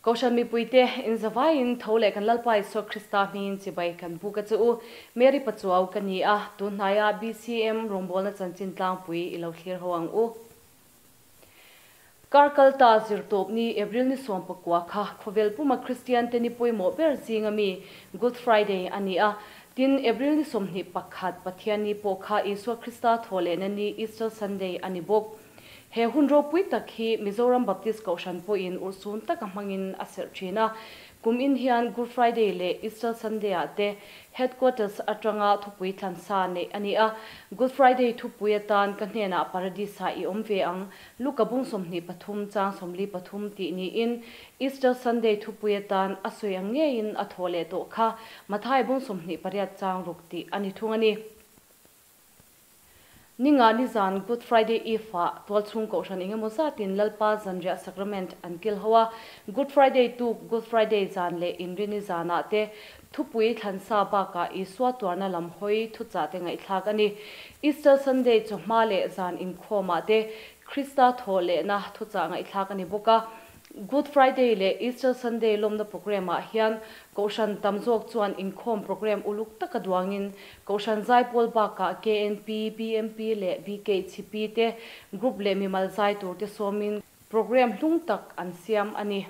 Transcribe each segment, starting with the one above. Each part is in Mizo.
Kohhran mipuite inzavaiin tho leh kan Lalpa Isua Krista hmingin chibai kan buk a che u. Mary Pachuau ka ni a, tun hnaia BCM rawngbawlna chanchin tlangpui i lo thlir ho ang u. Kar kal ta zirtawp ni April ni 19 kha khawvel puma Kristian te ni pawimawh ber zinga mi Good Friday a ni a. Tin, April ni 21 Pathian ni pawh kha Isua Krista thaw lehna ni Easter Sunday a ni bawk. He hun ropui tak hi Mizoram Baptist Kohhran pawhin urhsun taka hmangin a serh thin a. Kum in hian Good Friday leh Easter Sunday ah te Headquarters atanga thupui thlansa neih a ni a. Good Friday thupui atan ka hnenah Paradis ah i awm ve ang, Luka bung 23 chang 43 tih niin Easter Sunday thupui atan a sawi ang ngeiin a thaw leh tawh kha Mathai bung 28 chang 6 tih a ni thung a ni. Ninga ni zan Good Friday Eve ah tualchhung kohhran engemaw zatin Lalpa Zanriah Sacrament an kil ho a. Good Friday tuk Good Friday zan leh Inrini zanah te thupui thlansa bakah Isua tuarna lam hawi thuchah te ngaihthlak a ni. Easter Sunday chawhma leh zan inkhawmah te Krista thaw lehna thuchah ngaihthlak a ni bawk a. Good Friday leh Easter Sunday lawmna program ah hian Kohhran tam zawk chuan inkhawm program uluk taka duangin Kohhran Zaipawl bakah KNP, BMP leh BKHP te group leh mimal zai tur te sawmin program hlung tak an siam a ni.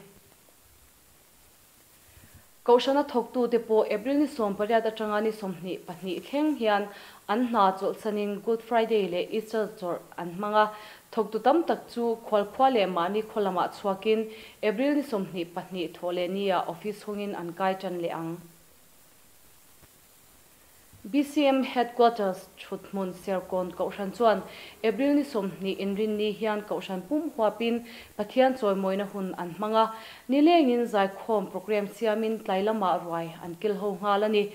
Kohhrana thawktu te pawh April ni 18 atanga ni 22 thleng hian an hna chawlhsanin Good Friday leh Easter chawrh an hmang a. Thawktu tam tak chu khualkhua leh mahni khaw lamah chhuakin April ni 22 thaw leh ni ah office hawngin an kai tan leh ang. BCM Headquarters thuthmun Serkawn Kohhran chuan April ni 20 inrin ni hian Kohhran pum huapin Pathian chawimawina hun an hmang a. Nilengin zaikhawm program siamin tlai lamah ruai an kil ho nghal a ni.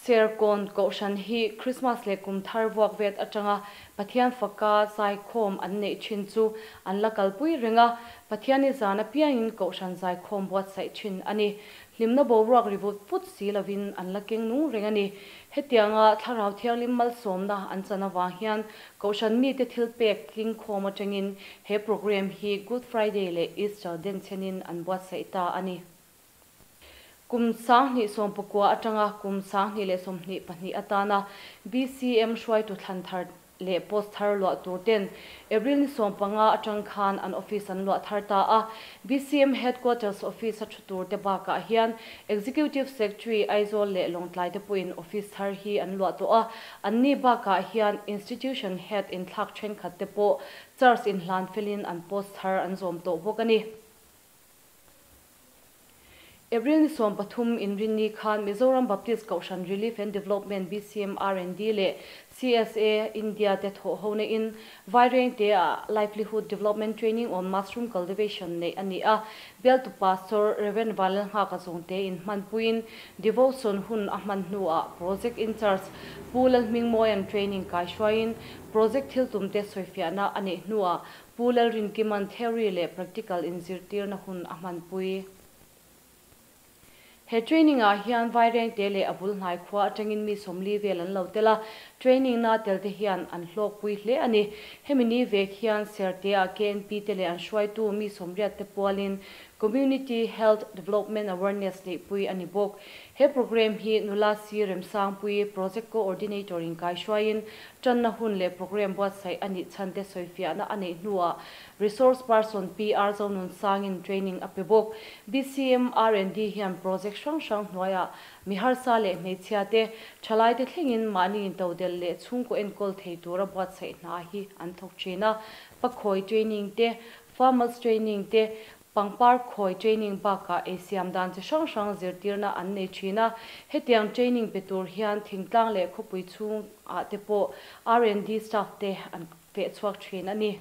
Serkawn Kohhran hi Christmas leh kum thar vuak vet atanga Pathian faka zaikhawm an neih thin chu an la kalpui reng a. Pathian ni zan apiangin Kohhran zaikhawm buatsaih thin a ni. Hlimna boruak ri vut vut si lovin an la keng nung reng a ni. Hetianga thlarau thianghlim malsawmna an chan awang hian Kohhran mite thil pek tling khawm atangin he program hi Good Friday leh Easter den chenin an buatsaih ta a ni. Kum 2019 atanga kum 2022 atana BCM hruaitu thlan thar leh post thar luah tur ten April ni 15 atang khan an office an luah thar ta a. BCM Headquarters office a thu tur te bakah hian Executive Secretary Aizawl leh Lawngtlai te pawhin office thar hi an luah tawh a. An ni bakah hian Institution Head in thlak thenkhat te pawh charge in hlan felin an post thar an zawm tawh bawk a ni. April ni 13 inrin ni khan Mizoram Baptist Kohhran Relief and Development BCM R&D leh CSA India te thaw ho na in Vaireng te a Livelihood Development Training on Mushroom Cultivation nei ani a. Bialtu Pastor Reverend Vanlal Nghaka zawngte in hmanpuiin Devotion hun a hman hnu a Project in Charge Pu Lalhmingmawian training kai hruaiin Project thil tum te sawifiahna a neih hnu a Pu Lalrinkiman theory leh practical in zirtirna hun a hmanpui. He training ah hian Vaireng te leh a bul hnai khua atangin mi 40 vel an lo tel a. Training na tel te hian an hlawk pui hle a ni. Hemi ni vek hian Serte a KNP te leh an hruaitu mi 80 te pualin Community Health Development Awareness nei pui a ni bawk. He program hi Nula Si Remsangpui Project Coordinator in kai hruaiin tanna hun leh program buatsaih a nih chan te sawifiahna a neih hnuah Resource Person PR Zonun Sangin training a pe bawk. BCM R&D hian project hrang hrang hnuaiah miharsa leh hmeichhia te thalai te thlengin mahni in todel leh chhungkaw enkawl thei tura buatsaih hna hi an thawk thin a. Pakhawi training te, farmers training te, pangpar khawi training bakah ei siam dan chi hrang hrang zirtirna an nei thin a. Hetiang training pe tur hian thingtlang leh khawpui chhung ah te pawh R&D staff te an fe chhuak thin a ni.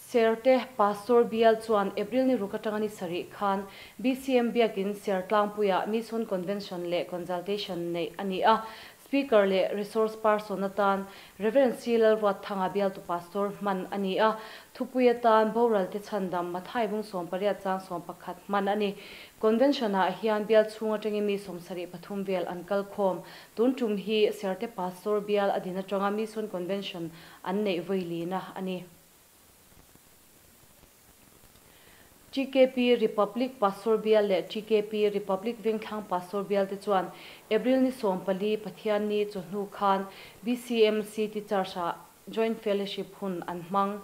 Serte Pastor Bial chuan April ni ruk atanga ni sarih khan BCM biakin Sertlangpuia Mission Convention leh Consultation nei ani a. Speaker leh Resource Person atan Reverend C. Lalruatthanga Bial tu Pastor hman ani a. Thupui atan Boral te chhandam Mathai bung 18 chang 11 hman ani. Convention ah hian Bial chhung atangi mi 73 vel an kal khawm. Tun tum hi Serte Pastor Bial adina tanga Mission Convention an nei voilina ani. TKP Republic Pastor Bial leh TKP Republic Vengthlang Pastor Bial te chuan April ni 14 Pathianni chawhnu khan BCM City Church-ah Joint Fellowship hun an hmang.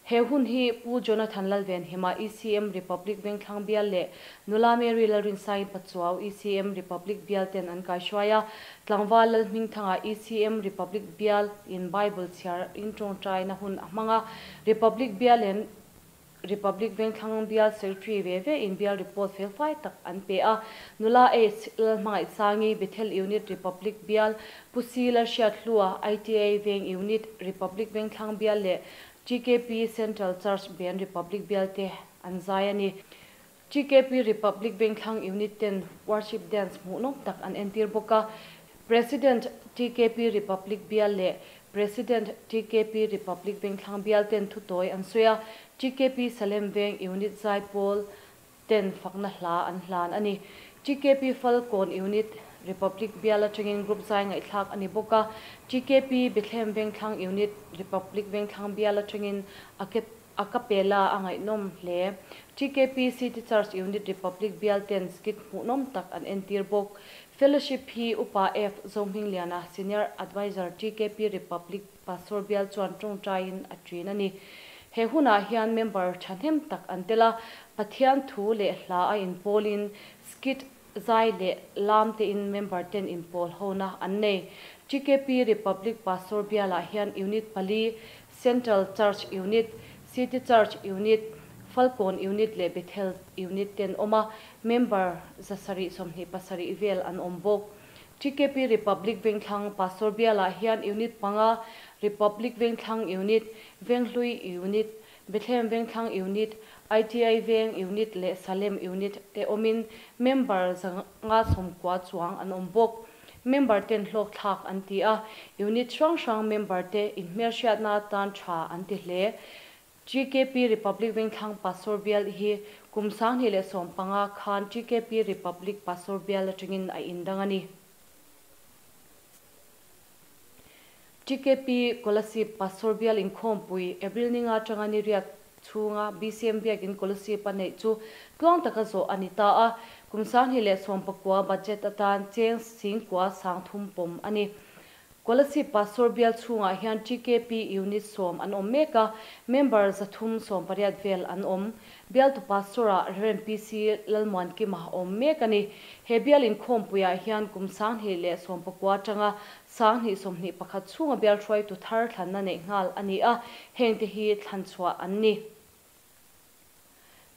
He hun hi Pu Jonathan Lalvenhima ECM Republic Vengthlang Bial leh Nula Mary Lalrinsain Pachuau ECM Republic Bial ten an kaihruai a, Tlangval Lalhmingthanga ECM Republic Bial in Bible chhiar in tawngtaina hun a hmang a, Republic Bial in Republic Vengthlang Bial Secretary ve ve in Bial report fel fai tak an pe a, Nula H Lalhmangaihsangi Bethel Unit Republic Bial, Pu C Lalhriathlua ITA Veng Unit Republic Vengthlang Bial leh TKP Central Church Band Republic Bial te an zai a ni. TKP Republic Vengthlang Unit ten Worship Dance hmuhnawm tak an entir bawk a, President TKP Republic Bial leh President TKP Republic Vengthlang Bial ten thutawi an sawi a, TKP Salem Veng Unit Zaipawl ten fakna hla an hlan a ni. TKP Falkawn Unit Republic Bial atangin Group zai ngaihthlak a ni bawk a, TKP Bethlehem Vengthlang Unit Republic Vengthlang Bial atangin a a capella a ngaihnawm hle. TKP City Church Unit Republic Bial ten skit hmuhnawm tak an entir bawk. Fellowship hi Upa F Zohmingliana Senior Adviser TKP Republic Pastor Bial chuan tawngtaiin a ṭin a ni. He hunah hian member thahnem tak an tel a, Pathian thu leh hla a inpawlin skit zai leh lam tein member ten inpawl hona an nei. TKP Republic Pastor Bialah hian Unit pali, Central Church Unit, City Church Unit, Falkawn Unit leh Bethel Unit ten awm a, member 727 vel an awm bawk. TKP Republic Vengthlang Pastor Bialah hian Unit panga, Republic Vengthlang Unit, Venghlui Unit, Bethlehem Vengthlang Unit, ITI Veng Unit leh Salem Unit te awmin member 590 chuang an awm bawk. Member ten hlawk thlak an ti a, Unit hrang hrang member te inhmelhriatna tan tha an ti hle. TKP Republic Vengthlang Pastor Bial hi kum 2015 khan TKP Republic Pastor Bial atangin a indang a ni. TKP Kolasib Pastor Bial inkhawmpui April ninga atanga ni riat chhunga BCM biakin Kolasib a neih chu tluang taka zawh a ni ta a, kum 2019 budget atan cheng singkua sangthum pawm a ni. Kolasib Pastor Bial chhungah hian TKP Unit 10 an awm mek a, member 380 vel an awm. Bial tu Pastor-ah Reverend PC Lalmuankima awm mek a ni. He bial inkhawmpuiah hian kum 2019 atanga 2021 chhunga bial hruai tu thar thlanna neih nghal a ni a, heng te hi thlan chhuah an ni.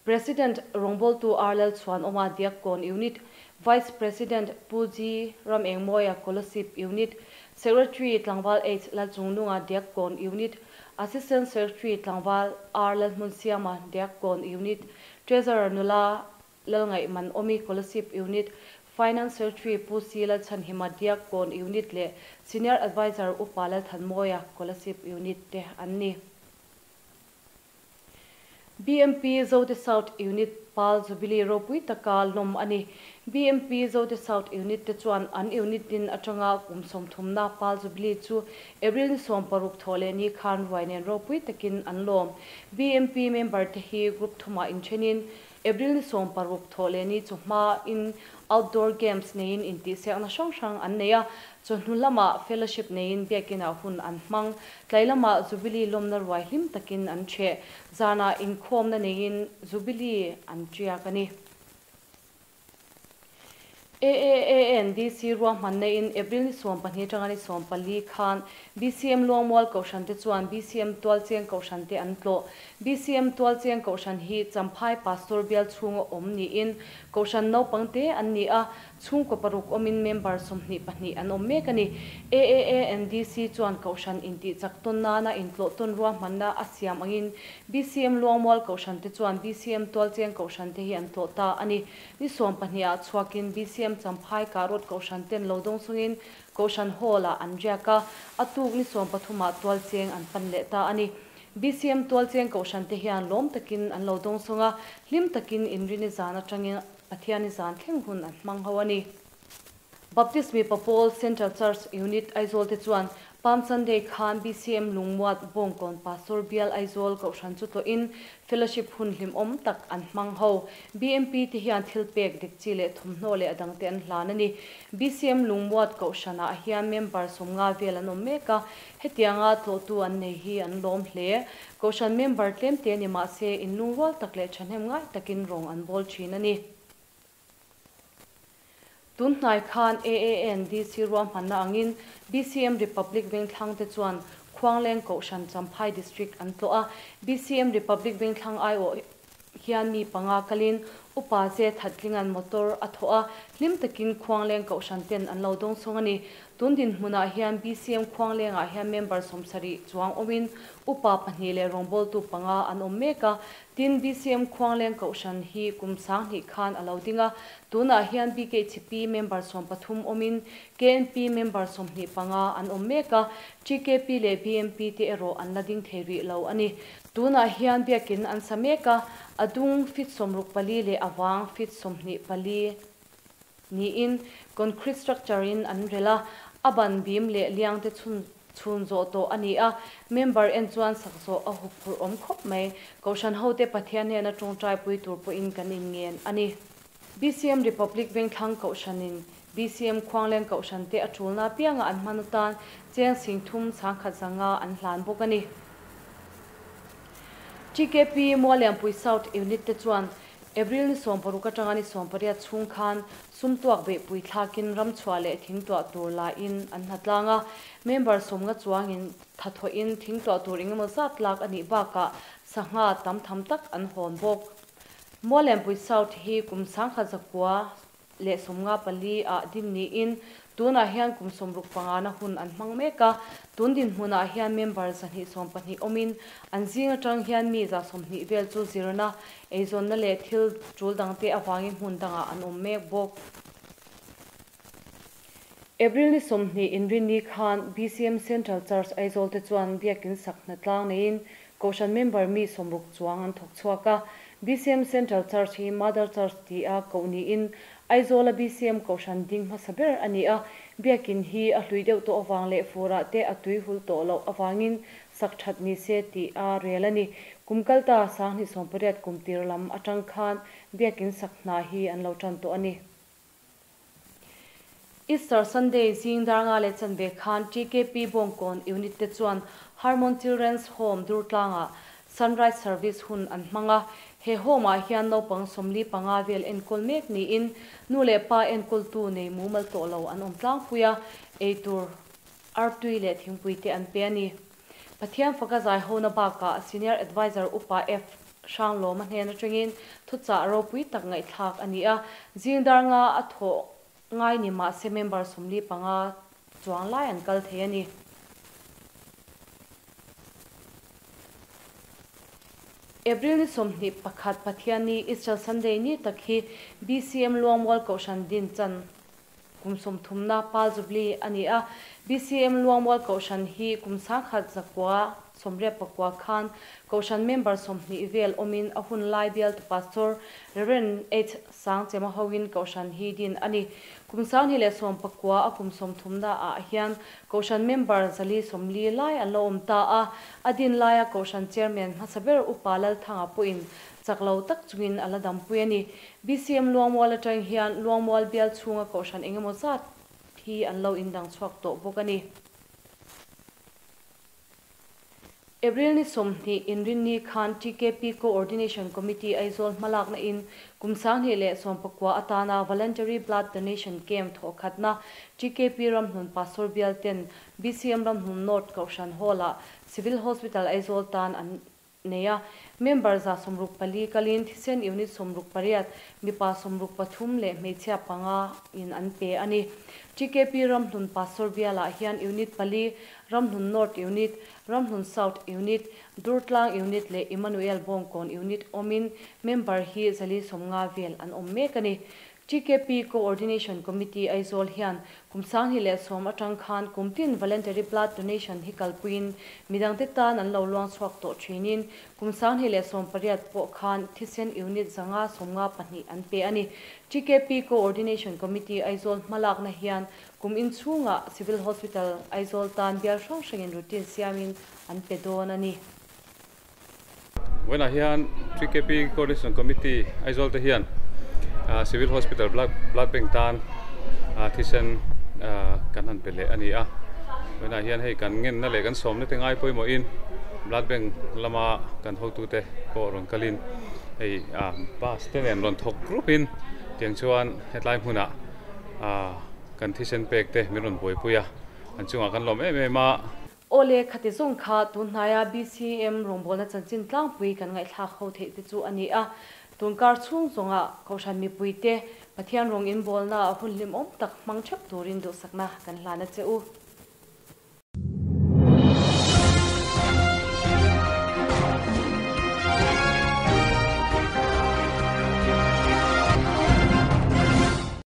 President Rongboltu R Lalchhuanawma Diakkawn Unit, Vice President Pu G Ramengmawia Kolasib Unit, Secretary Tlangval H Lalchungnunga Diakkawn Unit, Assistant Secretary Tlangval R Lalhmunsiama Diakkawn Unit, Treasurer Nula Lalngaih Omi Kolasib Unit, Finance Secretary Pu C Lalchhanhima Diakkawn Unit leh Senior Advisor Upa Lalthanmawia Kolasib Unit te an ni. BMP Zote South Unit Pal Jubilee ropui taka lawm a ni. BMP Zote South Unit te chuan an unit din atanga kum 30na Pal Jubilee chu April ni 16 thawh leh ni khan ruai nen ropui takin an lawm. BMP member te hi group thuma inthenin April ni 16 thawh leh ni chu hma in outdoor games nein inti siakna hrang hrang an nei a, chawhnu lama fellowship nein biakina hun an hmang. Tlai lama Jubilee lawmna ruai hlim takin an ṭheh. Zana inkhawmna neiin Jubilee an ṭiak a ni. AAANDC ruahmanna in April ni 12 atanga ni 14 khan BCM Luangmual Kohhran te chuan BCM Tualcheng Kohhran te an tlawh. BCM Tualcheng Kohhran hi Champhai Pastor Bial chhunga awm niin Kohhran naupang te an ni a, chhungkaw paruk awmin member 22 an awm mek a ni. AAANDC chuan Kohhran intih chak tawn nana intlawh tawn ruahmanna a siam angin BCM Luangmual Kohhran te chuan BCM Tualcheng Kohhran te hi an tlawh ta a ni. Ni 12 ah chhuakin BCM Champhai Karot Kohhran ten lo dawng chungin Kohhran Hall-ah an riak a, a tuk ni 13 ah Tualcheng an pan leh ta a ni. BCM Tualcheng Kohhran te hian lawm takin an lo dawng chunga hlim takin inrini zan atangin Pathiani zan thleng hun an hmang ho a ni. Baptist Mipa Pawl Central Church Unit Aizawl te chuan Palm Sunday khan BCM Lungmuat Bawngkawn Pastor Bial Aizawl Kohhran chu tlawhin fellowship hun hlimawm tak an hmang ho. BMP te hian thilpek dik chi leh thawmhnaw leh a dangte an hlan a ni. BCM Lungmuat Kohhranah hian member 50 vel an awm mek a, hetianga tlawhtu an nei hi an lawm hle. Kohhran member tlemte ni mah se inlungrual tak leh thahnem ngai takin rawng an bawl thin a ni. Tunhnai khan AANDC ruahmanna angin BCM Republic Vengthlang te chuan Khuangleng Kohhran Champhai District an tlawh a. BCM Republic Vengthlang aiawh hian mi panga kalin Upa Ze Thatlinga'n motor a thawh a, hlim takin Khuangleng Kohhran ten an lo dawngsawng a ni. Tun dinhmunah hian BCM Khuanglengah hian member 70 chuang awmin Upa pahnih leh rawngbawltu panga an awm mek a. Tin, BCM Khuangleng Kohhran hi kum 2000 khan a lo ding a, tunah hian BKHP member 13 awmin KNP member 25 an awm mek a, TKP leh BMP te erawh an la ding thei rih lo a ni. Tunah hian biakin an sa mek a, a dung feet 64 leh a vang feet 24 niin concrete structure in an rel a, a ban bim leh liang te chhun chhun zawh tawh a ni a, member en chuan sak zawh a hup phurh awm khawp mai. Kohhran ho te Pathian hnena tawngtai pui tur pawhin kan inngen a ni. BCM Republic Vengthlang Kohhranin BCM Khuangleng Kohhran te a tulna pianga an hman atan cheng 30 100,000 an hlan bawk a ni. TKP Muallianpui South Unit te chuan April ni 16 atanga ni 18 chhung khan sumtuak beihpui thlakin ramchhuah leh thingtuah tur la in an hnatlang a, member 50 chuangin thathawhin thingtuah tur engemaw zat lak a nih bakah sangha tam tham tak an hawn bawk. Muallianpui South hi kum 1954 a din niin tunah hian kum 65 na hun an hmang mek a, tun din hmunah hian member 124 awmin an zing atang hian mi 120 vel chu zirna eizawnna leh thil tul dangte awangin hmun dangah an awm mek bawk. April ni 20 inrinni khan BCM Central Church Aizawl te chuan biakin sak hnatlang neiin Kohhran member mi 60 chuang an thawk chhuak a. BCM Central Church hi Mother Church ti a koh niin Aizawl a BCM Kohhran ding hmasa ber a ni a, biakin hi a hlui deuh tawh awang leh furah te a tui hul tawh loh awangin sak that ni se ti a rel a ni. Kum kalta 2018 kum tir lam atang khan biakin sak hna hi an lo tan tawh a ni. Easter Sunday zing darnga le chanve khan TKP Bawngkawn Unit te chuan Harmon Children's Home Durtlanga Sunrise Service hun an hmanga. He home ah hian naupang 45 vel enkol mek niin nu leh pa enkol tu nei mumal tawh lo an awm tlangpui a, eitur artui leh thingpui te an pe a ni. Pathian faka zai hona bakah Senior Advisor Upa F Hranglawma hnen atangin thuchah ropui tak ngaihthlak a ni a, zing darnga a thawh ngai ni mah se member 45 chuang lai an kal thei a ni. April ni 21 Pathian ni Easter Sunday ni tak hi BCM Luangmual Kohhran din chan kum 30 na Pal Jubilee a ni a. BCM Luangmual Kohhran hi kum 1989 khan Kohhran member 20 vel awmin a hun lai bial tu Pastor Reverend H Sangchema hoin Kohhran hi din a ni. Kum 2019 a kum 30 na ah hian Kohhran member 140 lai an lo awm ta a, a din laia Kohhran chairman hmasa ber Upa Lalthanga pawhin chaklo tak chungin a la dampui a ni. BCM Luangmual atang hian Luangmual bial chhunga Kohhran engemaw zat hi an lo indang chhuak tawh bawk a ni. April ni 20 inrinni khan TKP Coordination Committee Aizawl hmalak na in kum 2019 atana Voluntary Blood Donation Camp thawhkhatna TKP Ramhlun Pastor Bial ten BCM Ramhlun North Kohhran Hall ah Civil Hospital Aizawl tan an nei a. Member 164 kalin thisen unit 68 mipa 63 leh hmeichhia panga in an pe a ni. TKP Ramhlun Pastor Bial ah hian unit pali Ramhlun North Unit, Ramhlun South Unit, Durtlang Unit leh Emmanuel Bawngkawn Unit awmin member hi 150 vel an awm mek a ni. TKP Coordination Committee Aizawl hian kum 2010 atang khan kumtin voluntary blood donation hi kalpuiin midangte tan an lo luang chhuak tawh thinin kum 2018 pawh khan thisen unit 552 an pe a ni. TKP Coordination Committee Aizawl hmalakna hian kum in chhunga Civil Hospital Aizawl tan bial hrang hrangin routine siamin an pe dawn a ni. Vawiinah hian TKP Coordination Committee Aizawl te hian Civil Hospital Blood Bank tan thisen kan han pe leh a ni a. Vawiinah hian hei kan ngenna leh kan sawmna te ngai pawimawhin Blood Bank lama kan hotute pawh rawn kalin hei bus te nen rawn thawk rupin tiang chuan hetlai hmunah kan thisen pek te min rawn buaipui a, an chungah kan lawm em em a. Awle, khati zawng kha tunhnaia BCM rawngbawlna chanchin tlangpui kan ngaihthlak ho theih te chu a ni a. Tunkar chhung zawnga Kohhran mipuite Pathian rawng inbawlna hun hlimawm tak hmang theuh turin duhsakna kan hlan a che u.